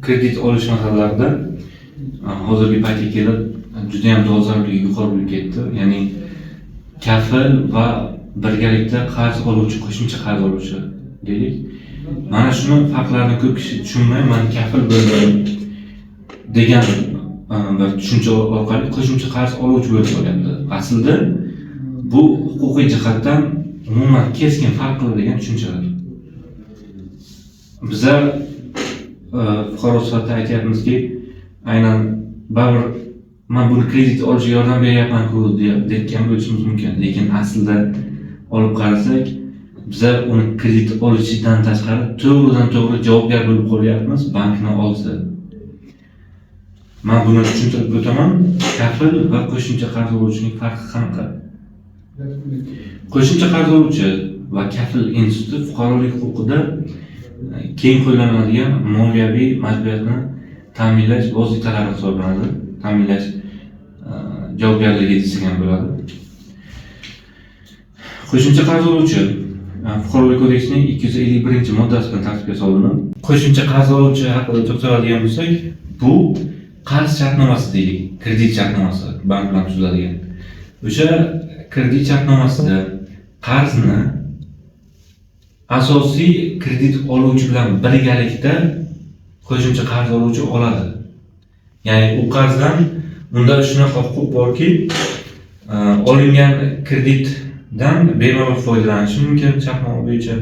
Kredit olish masalalarida hozirgi paytga kelib juda ham dolzarbli yuqori bo'lib ketdi. Ya'ni kafil va birgalikda qarz oluvchi, qo'shimcha qarz oluvchi deylik. Mana shuni farqlarini ko'p kishi tushunmay, man kafil bo'ldim degan bir tushuncha orqali qo'shimcha qarz oluvchi bo'lib qolyapti. Aslida bu huquqiy jihatdan umuman keskin farq qiladigan tushunchalar. Bizlar fuqaro sifatida aytyapmizki, aynan baribir man buni kredit olishga yordam beryapman-ku deyotgan bo'lishimiz mumkin. Lekin aslida olib qarasak, biza uni kredit olishidan tashqari to'g'ridan to'g'ri javobgar bo'lib qolyapmiz bankni oldida. Man buni tushuntirib o'taman. Kafil va qo'shimcha qarz oluvchining farqi qanaqa? Qo'shimcha qarz oluvchi va kafil instituti fuqarolik huquqida keng qo'llaniladigan moliyaviy majburiyatni ta'minlash vositalari hisoblanadi. Ta'minlash javobgarligi desak ham bo'ladi. Qo'shimcha qarz oluvchi Fuqarolik kodeksining 251-moddasi bilan tartibga solinib, qo'shimcha qarz oluvchi haqida to'xtaladigan bo'lsak, bu qarz shartnomasi deylik, kredit shartnomasi bank bilan tuziladigan. O'sha kredit shartnomasida qarzni asosiy kredit oluvchi bilan birgalikda qo'shimcha qarz oluvchi oladi. Ya'ni u qarzdan unda shunaqa huquq borki, olingan kreditdan bemalol foydalanishi mumkin shartnoma bo'yicha.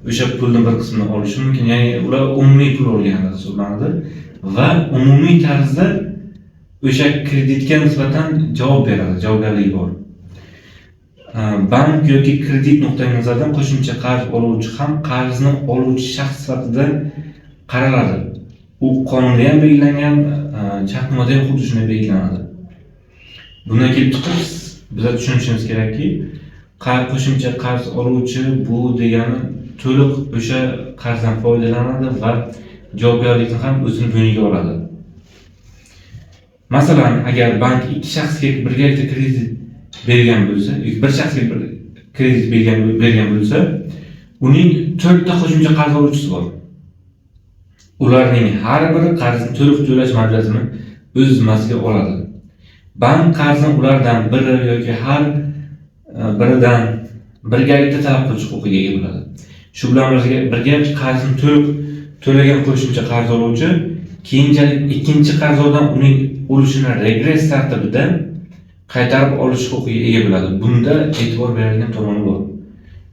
O'sha pulni bir qismini olishi mumkin. Ya'ni ular umumiy pul olganda hisoblanadi va umumiy tarzda o'sha kreditga nisbatan javob beradi, javobgarligi bor. Bank yoki kredit nuqtai nazaridan qo'shimcha qarz oluvchi ham qarzni oluvchi shaxs sifatida qaraladi. U qonunda ham belgilangan, shartnomada ham xuddi shunday belgilanadi. Bundan kelib chiqib, biza tushunishimiz kerakki, qo'shimcha qarz oluvchi bu degani to'liq o'sha qarzdan foydalanadi va javobgarlikni ham o'zini bo'yniga oladi. Masalan, agar bank ikki shaxsga birgalikda kredit bergan bo'lsa yoki bir shaxsga bir kredit bergan bo'lsa, uning to'rtta qo'shimcha qarz oluvchisi bor. Ularning har biri qarzni to'liq to'lash majburiyatini o'z zimmasiga oladi. Bank qarzni ulardan biri yoki har biridan birgalikda talab qilish huquqiga ega bo'ladi. Shu bilan birga qarzni to'liq to'lagan qo'shimcha qarz oluvchi keyinchalik ikkinchi qarzdordan uning ulushini regress tartibida qaytarib olish huquqiga ega bo'ladi. Bunda e'tibor berilgan tomoni bor.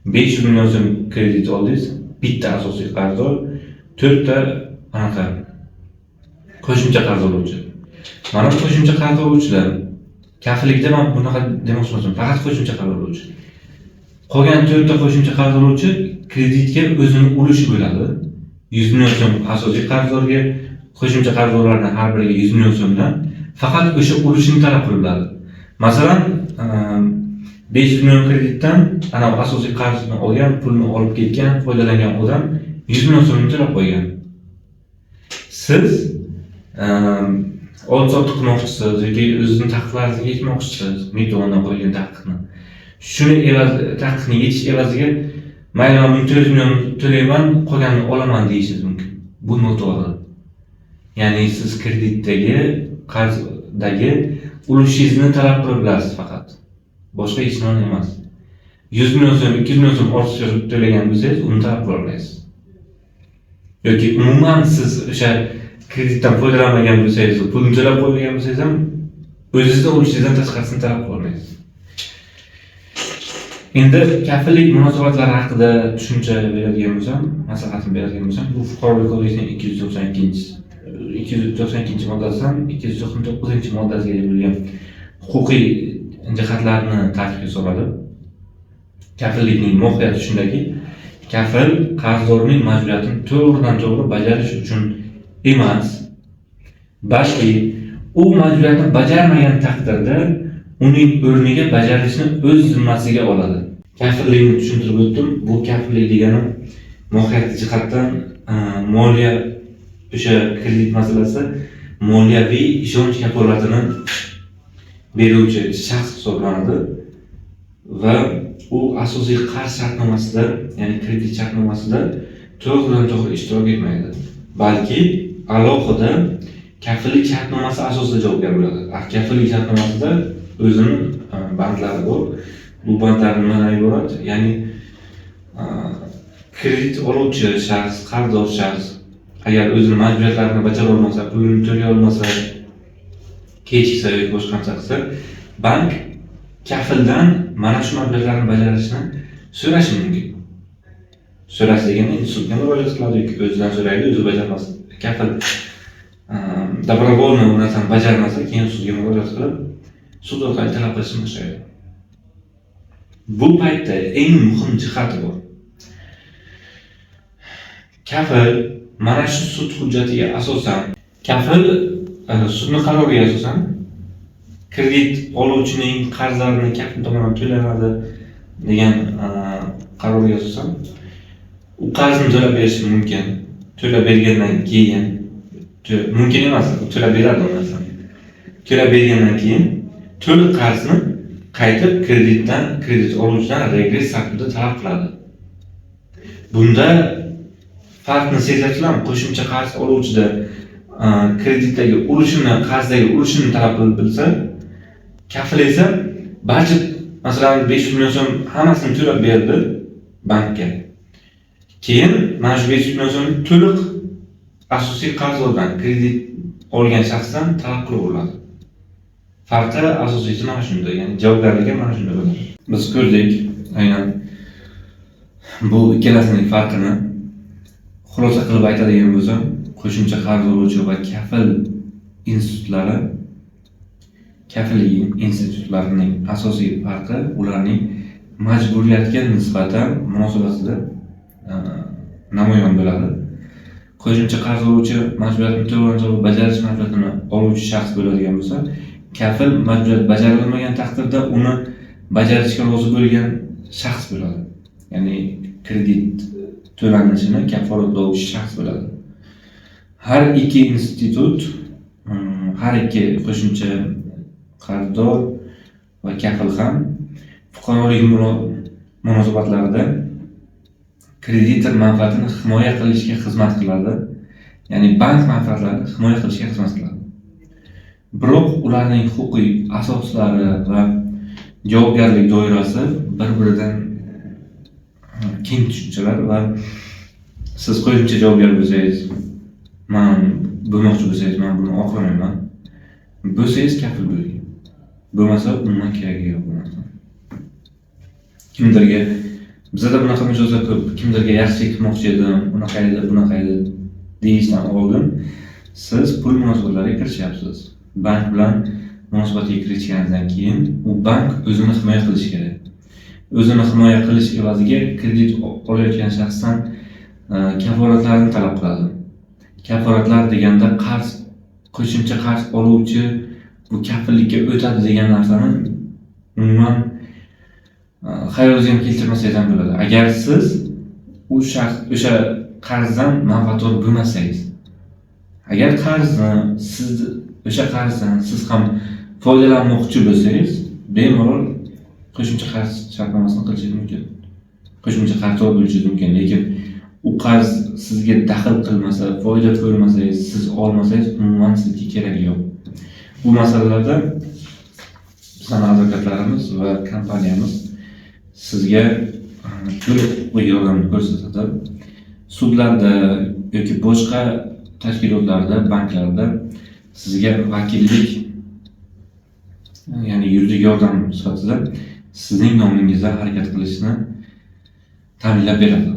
500 million so'm kredit oldingiz, bitta asosiy qarzdor, to'rtta anaqa qo'shimcha qarz oluvchi. Mana bu qo'shimcha qarz oluvchilar kafillikda man bunaqa demoqchi emasman, faqat qo'shimcha qarz oluvchi. Qolgan to'rtta qo'shimcha qarz oluvchi kreditga o'zini ulushi bo'ladi. 100 million so'm asosiy qarzdorga, qo'shimcha qarzdorlardan har biriga 100 million so'mdan faqat o'sha ulushini talab qiladi. Masalan, 500 million kreditdan ana asosiy qarzni olgan, pulni olib ketgan, foydalangan odam 100 million so'mni to'lab qo'ygan. Siz oldi sotdi qilmoqchisiz yoki o'zizni taqiqlaringizni yechmoqchisiz, MIB tomonidan qo'yilgan taqiqni. Shuni evaz taqiqni yechish evaziga mayli, man buni 400 million to'layman, qolganini olaman deyishingiz mumkin. Bu noto'g'ri. Ya'ni siz kreditdagi qarzdagi ulushingizni talab qila bilasiz faqat. Boshqa hech nimani emas. 100 million so'm, 200 million so'm ortiqcha to'lagan bo'lsangiz, uni talab qila olmaysiz. Yoki umuman siz o'sha kreditdan foydalanmagan bo'lsangiz, pulni to'lab qo'ymagan bo'lsangiz ham o'zizni ulushingizdan tashqarisini talab qila olmaysiz. Endi kafillik munosabatlari haqida tushuncha beradigan bo'lsam, maslahatim beradigan bo'lsam, bu Fuqarolik kodeksining 292-moddasidan 299-moddasiga bo'lgan huquqiy jihatlarni tartibga soladi. Kafillikning mohiyati shundaki, kafil qarzdorning majburiyatini to'g'ridan to'g'ri bajarish uchun emas, balki u majburiyatni bajarmagan taqdirda uning o'rniga bajarishni o'z zimmasiga oladi. Kafillikni tushuntirib o'tdim. Bu kafillik degani mohiyati jihatdan moliya, o'sha kredit masalasi, moliyaviy ishonch kafolatini beruvchi shaxs hisoblanadi va u asosiy qarz shartnomasida, ya'ni kredit shartnomasida to'g'ridan to'g'ri ishtirok etmaydi, balki alohida kafillik shartnomasi asosida javobgar bo'ladi. Kafillik shartnomasida o'zini bandlari bor. Bu bandlar nimadan iborat? Ya'ni kredit oluvchi shaxs, qarzdor shaxs agar o'zini majburiyatlarini bajara olmasa, pulini to'lay olmasa, kechiksa yoki boshqa narsa qilsa, bank kafildan mana shu majburiyatlarni bajarishni so'rashi mumkin. So'rash deganda endi sudga murojaat qiladi yoki o'zidan so'raydi, o'zi bajarmasa, kafil добровольно u narsani bajarmasa, keyin sudga murojaat qilib, sud orqali talab qilishni boshlaydi. Bu paytda eng muhim jihati bor. Kafil mana shu sud hujjatiga asosan, kafil sudni qaroriga asosan kredit oluvchining qarzlarini kafil tomonidan to'lanadi degan qarorga asosan u qarzni to'lab berishi mumkin. To'lab bergandan keyin mumkin emas, u to'lab beradi u narsani. To'lab bergandan keyin to'liq qarzni qaytib kreditdan, kredit oluvchidan regress tartibida talab qiladi. Bunda farqni sezyapsizlarmi? Qo'shimcha qarz oluvchida kreditdagi ulushini, qarzdagi ulushini talab qilib bilsa, kafil esa barcha, masalan, 500 million so'm hammasini to'lab berdi bankka. Keyin mana shu 500 million so'mni to'liq asosiy qarzdordan, kredit olgan shaxsdan talab qilaveradi. Farqi asosiysi mana shunda, ya'ni javobgarligi mana shunda bo'ladi. Biz ko'rdik aynan bu ikkalasining farqini. Xulosa qilib aytadigan bo'lsam, qo'shimcha qarz oluvchi va kafil institutlari, kafillik institutlarining asosiy farqi ularning majburiyatga nisbatan munosabatida namoyon bo'ladi. Qo'shimcha qarz oluvchi majburiyatni to'g'ridan to'g'ri bajarish majburiyatini oluvchi shaxs bo'ladigan bo'lsa, kafil majburiyat bajarilmagan taqdirda uni bajarishga rozi bo'lgan shaxs bo'ladi. Ya'ni kredit to'lanishini kafolatlovchi shaxs bo'ladi. Har ikki institut, har ikki qo'shimcha qarzdor va kafil ham fuqarolik munosabatlarida kreditor manfaatini himoya qilishga xizmat qiladi. Ya'ni bank manfaatlarini himoya qilishga xizmat qiladi. Biroq ularning huquqiy asoslari va javobgarlik doirasi bir-biridan keng tushunchalar va siz qo'shimcha javobgar bo'lsangiz, man bo'lmoqchi bo'lsangiz, man buni oqlamayman. Bo'lsangiz kafil bo'ling. Bo'lmasa umuman keragi yo'q bu narsa. Kimdirga, bizada bunaqa mijozlar ko'p. Kimdirga yaxshilik qilmoqchi edim, unaqa edi, bunaqa edi deyishdan oldin siz pul munosabatlariga kirishyapsiz. Bank bilan munosabatga kirishganingizdan keyin u bank o'zini himoya qilishi kerak. O'zini himoya qilish evaziga kredit olayotgan shaxsdan kafolatlarni talab qiladi. Kafolatlar deganda qarz, qo'shimcha qarz oluvchi bu kafillikka o'tadi degan narsani umuman xayolingizga ham keltirmasangiz ham bo'ladi. Agar siz u shaxs o'sha qarzdan manfaatdor bo'lmasangiz, agar qarzni siz, o'sha qarzdan siz ham foydalanmoqchi bo'lsangiz, bemalol qo'shimcha qarz shartnomasini qilishingiz mumkin. Qo'shimcha qarzdor bo'lishingiz mumkin, lekin u qarz sizga daxl qilmasa, foyda ko'rmasangiz, siz olmasangiz, umuman sizga keragi yo'q. Bu masalalarda bizning advokatlarimiz va kompaniyamiz sizga to'liq huquqiy yordam ko'rsatadi. Sudlarda yoki boshqa tashkilotlarda, banklarda sizga vakillik, ya'ni yuridik yordam sifatida sizning nomingizdan harakat qilishni ta'minlab beradi.